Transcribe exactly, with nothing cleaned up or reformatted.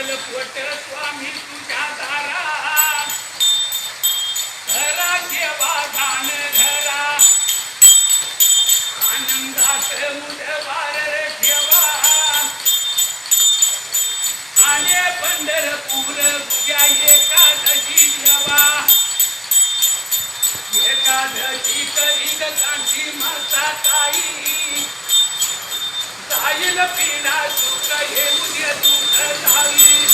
पोट स्वामी तुझ्या दारा, धरा ठेवा दान धरा, आनंदात मुदवार ठेवा. आले पंढरपूर उद्या एकादशी देवा, एकादशी करीत कांती माता ताई. जाईल पीडा सुख येऊ दे दुख जाई.